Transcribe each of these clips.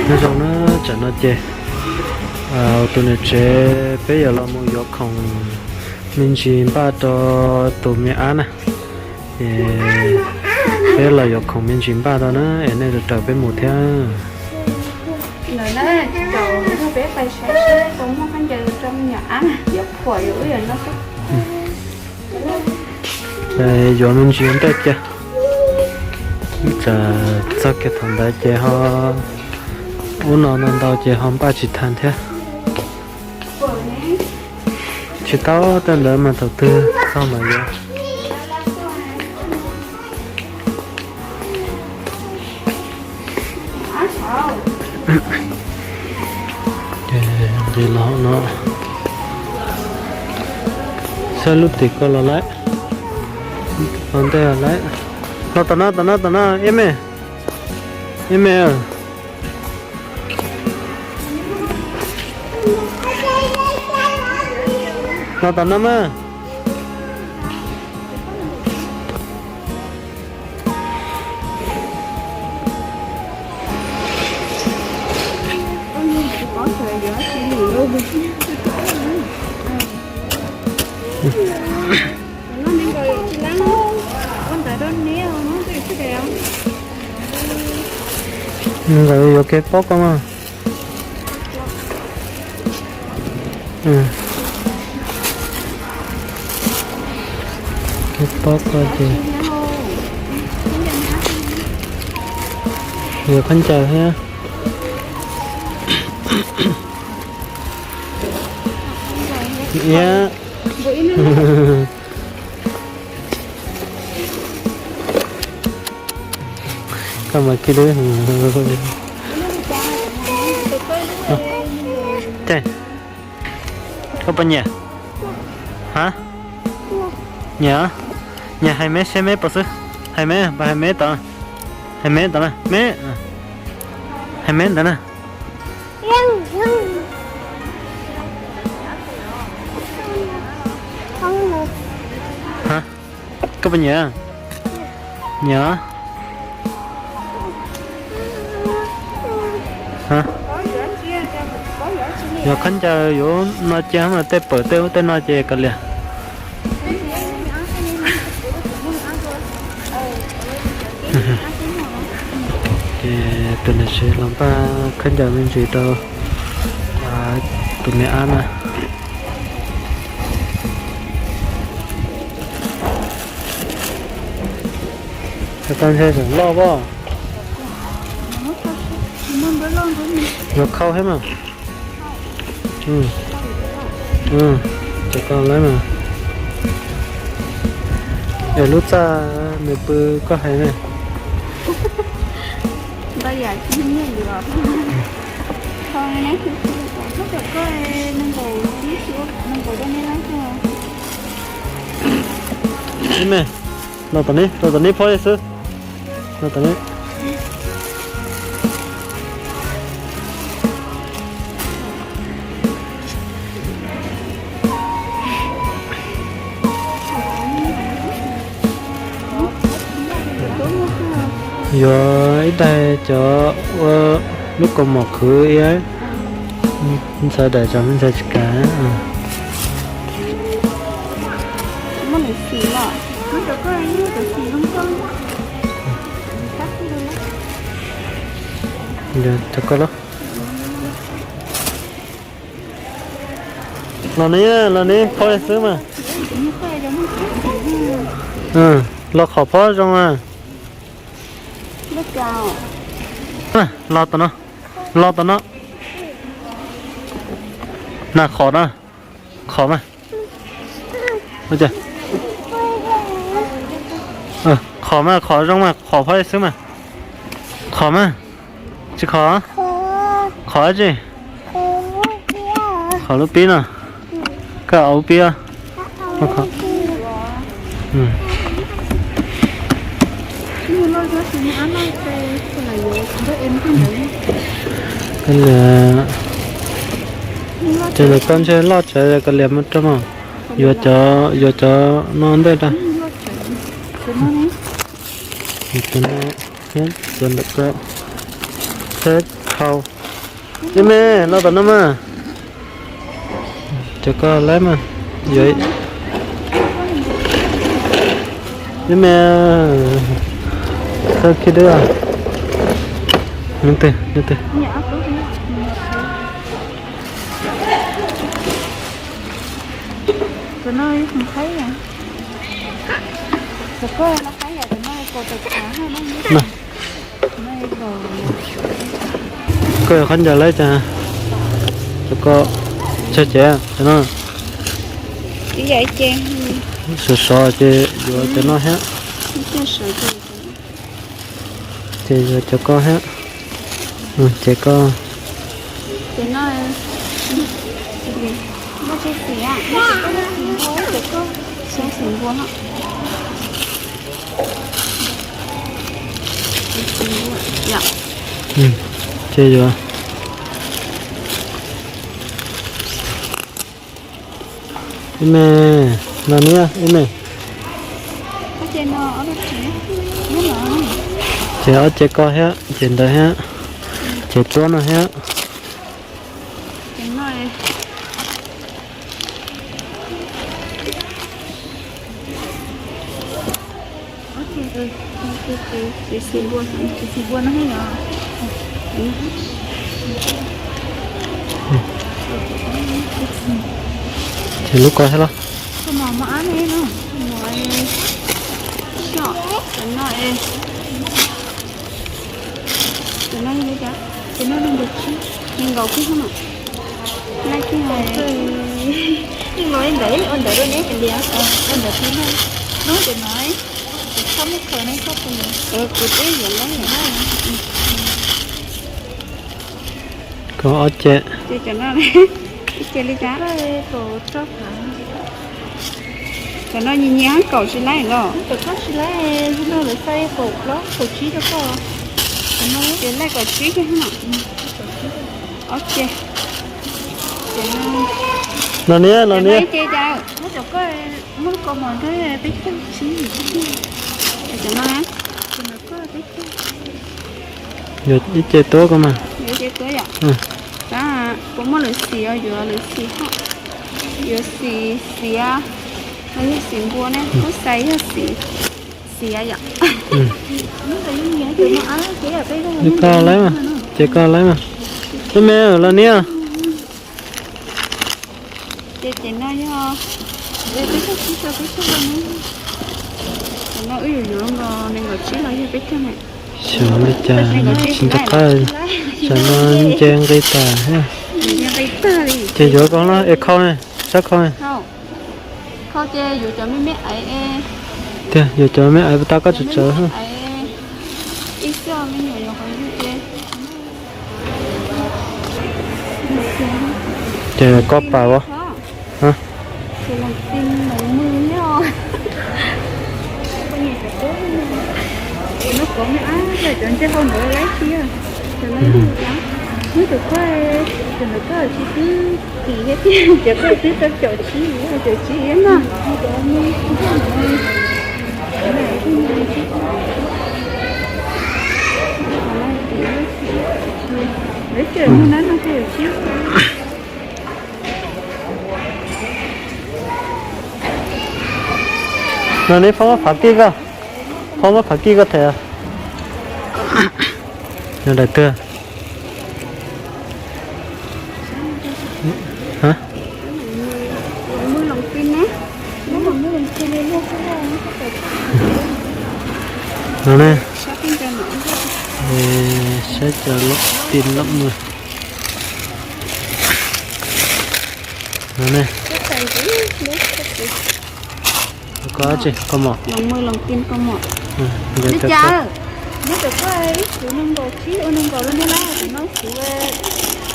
Nyob zoo na, tsam no ces tus niam tsev peb yuav los mus yuav khoom me ntsis npaj rau tus me ab na. Es peb los yuav khoom me ntsis npaj rau na, es nej raws peb mus thiab. Lawm na, tsis tau, peb pais saib seb puas muaj khaub ncaws rau me nyuam ab na, yuav phuam yuav wb yuav noj. Yuav me ntsis ntej kiag, txog kiag thaum ntawd ces ho ub no ntau ntau ces ho npaj tsis tag thiab. Tsis tau, tej ntawd mas thaum twg txog mas yuav. Ces nqis los no, saib lub tim ko los lawm, los ntej los lawm. Los tom no, tom no, tom no, ib me, ib me. Los tom no mas. Nkawd yuav kev pob koj mas. Kev pob koj ces yuav khaub ncaws thiab. Iab. Koj mas kiag li. Ces koj puas nyiam? Ha? Nyiam, nyiam hais me seb me puas xwb. Hais me, hais me tod, hais me tod na, me, hais me ntawd na. Ha, koj puas nyiam? Nyiam. Yuav khaub ncaws yuav no cia mas tej pawm tej ub tej no ces kav liam. Ces tus niam tsev los npaj khaub ncaws me ntsis rau tus me ab na. Tau ntshe tseem loj pob. Yuav khau thiab mas. Ces tau lawm mas. Es lub txaj nws pw koj hais ne. Ib me, los tom ne, los tom ne phob li xwb. Los tom ne. Yuav ib daig cov ua lub kaus mom khwv ib, ntxhais daim cov me ntxhais tsis kam. Cov ko los, los ne, los ne phob li xwb mas. Los qhov phob zoo mas. Los tom no, los tom no. Na qhov na, qhov mas. Qhov mas, qhov zoo mas, qhov phob li xwb mas. Qhov mas, tsis qhov, qhov dab tsi? Qhov lub pib no. Koj au lub pib. Koj liam, ces lawv koj ntshe loj tsawv koj liam mus rau mas. Yuav cov, yuav cov no ntej rau. Cov no thiab cov ntawm ko thiab Khau. Ib me, los tom no mas. Cov ko laib mas. Yuav ib me, thawj khib dub. Neb twg, neb twg? Koj yuav qhov ncauj laib cas? Cov ko tsawg ces cov no? Sov sov ces yuav cov no thiab. Ces yuav cov ko thiab. Ces ko. Ces yuav. Ib me, no niab ib me. Ces ob ce ko thiab, ces ntawd thiab, ces tuab no thiab. Ces lub ko thiab los? Cov no, cov no li cas? Cov no nees nkaum, nees nkaum kib xwb mas. Nai kib hais, nkaum li ntawd, ua ntawd rau neb cov lias, ua ntawd kib no. Hnub cov no, kuv txhob muab khaws ne, txhob khaws. Kuv twb yuav lawm. Kaum ob ce. Ces cov no, ib ce li cas? Cov no nyias nyias kaum tsis laib los? Cov ko tsis laib, no lawv xa kaum plaub kaum tsib rau koj. Ces laij kaum tsib kiag no. Ob ce. Los niab, los niab. Cov ko muab ko mos nrog peb caug tsib. Cov no, cov no peb caug. Yuav ib ce tuab ko mas. Yuav ib ce tuab yom? Tab puas muaj lawv xim os, yuav lawv xim hos. Yuav xim xiav, los yog xim npua ne, kuj xais yog xim xiav yom. Ko laib mas, ces ko laib mas. Ib me los niab. Ces ces no yog, peb caug tsib rau peb caug no. Ces no wb yuav yuav nkaus nees nkaum tsib los yog peb caug na. Xyov li cas tsis nco qab, xyov no nce nqi tas thiab. Ces yuav ko no es khau ne, sab khau ne. Khau ces yuav cov me me aiv. Tiag, yuav cov me aiv puas tau koj tseem tsawv. Ib xyob me nyuam yuav qhov ywg. Ces koj pam ua. Cov no kov me ab, cov ntsej hau ntawd laib tiag. Cov no ywg cas? Hnub cov koj, cov ntawd koj tsis twb kim thiab tiag, cov koj twb tau caum tsib, caum tsib thiab na. Lawv tseem mus nab no ces tsib. No neb phob muab phav kij koj, phob muab phav kij koj them. Nyob daim twg? No ne, saib cov lom pin lom mws. No ne, ko tsi, ko mom. Li cas? Neb cov koj ib xyuv nees nkaum tsib ua nees nkaum los neb lab cov no xyuv,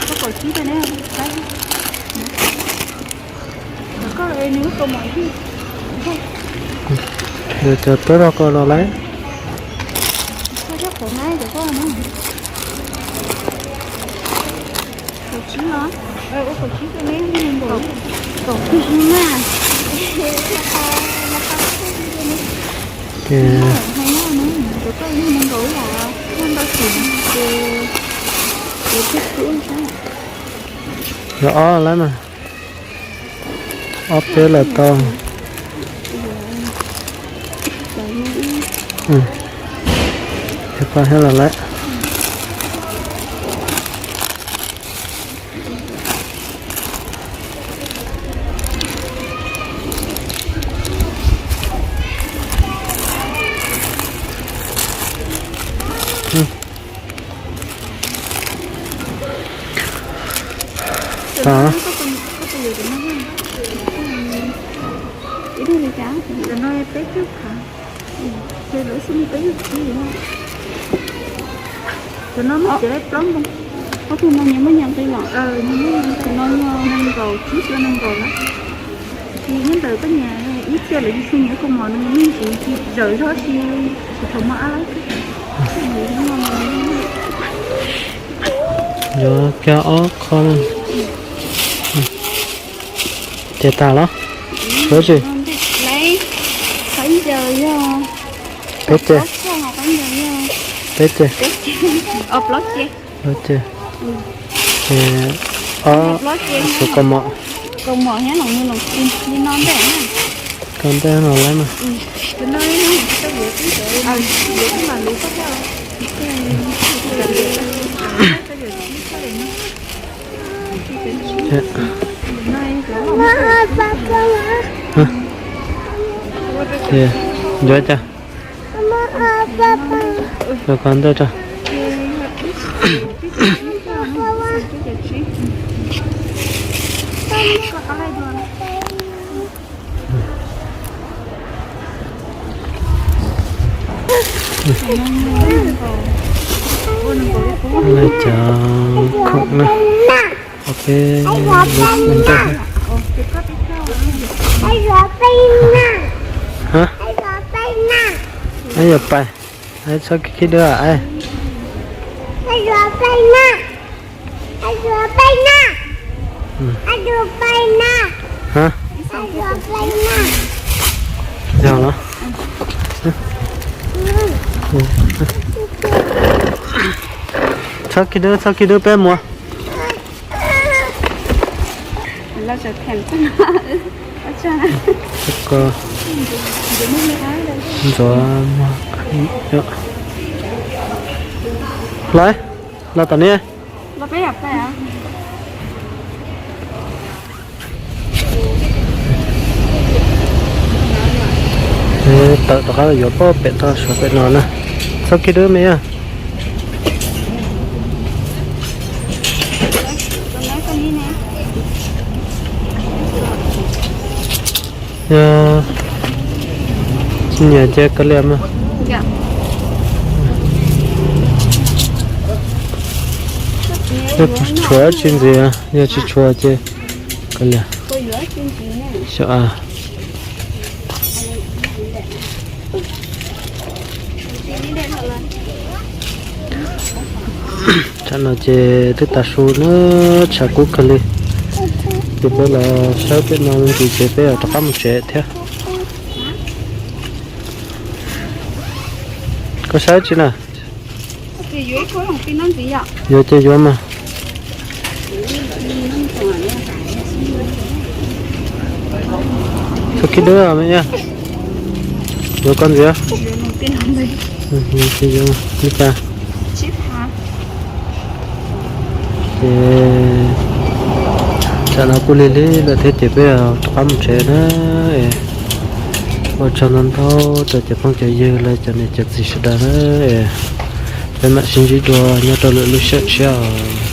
koj kaum tsib rau neb. Cov koj nws lub kaus mom ywg. Yuav cov tuab rau ko los lawm. Koj thiab qhov na cov koj na. Kaum tsib los? Ua kaum tsib rau neb, kaum twg na. Ces hais no, cov koj yog nees nkaum yom, koj ntau xyuv ces Yog ob lawm mas. Ob peb los tau. Thiab qhov thiab los lawm. Hov, tus no muaj tsev plaub ntoo. Ob tug no nyias muaj nyias nqi los? Tus no yog nees nkaum tsib, tus no nees nkaum na. Ces nyob ntawm koj niam ib txhia lawv tsis tshua nyiam kaus mom no, yeej tsis zawm zog, tsis thaum mos ab lawm. Yuav kiag ob qho. Ces tas los? Yuav tsis? Peb ces. Peb ces. Plaub ces. Ces ob tus kaus mom. Kaus ntej no lawm mas. Ces yuav cas? Rau kaus ntej tso. Lawv cov khoom na. Ok. Yuav pais, txhob khib dub. Yog los? Txhob khib dub, txhob khib dub, peb mus. Ntxuav muag. Los, los tom ni. Tawm rov qab los yuav pob pem toj suav pem no na. Txhob khib dub me yog. Yog tsis nyiam ces kav liam mas. Yog tshuav tsis ntxiv, yog tsis tshuav ces kav liam. Xyov a. Tsam no ces twb tav su na, tshav kub kawg li. Ces peb los saib peb no ntsis ces peb rov qab mus tsev thiab. Koj saib tsis na? Yuav ces yuav mas. Txhob khib dub me yog. Yuav koj ntxiv. Li cas? Ces tsam no kuj lig lig lawm thiab ces peb rov qab mus tsev na. Ua tsaug ntau ntau rau cov phooj cov ywg lawv cov niam cov txiv sawv daws na. Peb mam sib ntsib dua nyob rau lwm lub sij hawm tshiab os.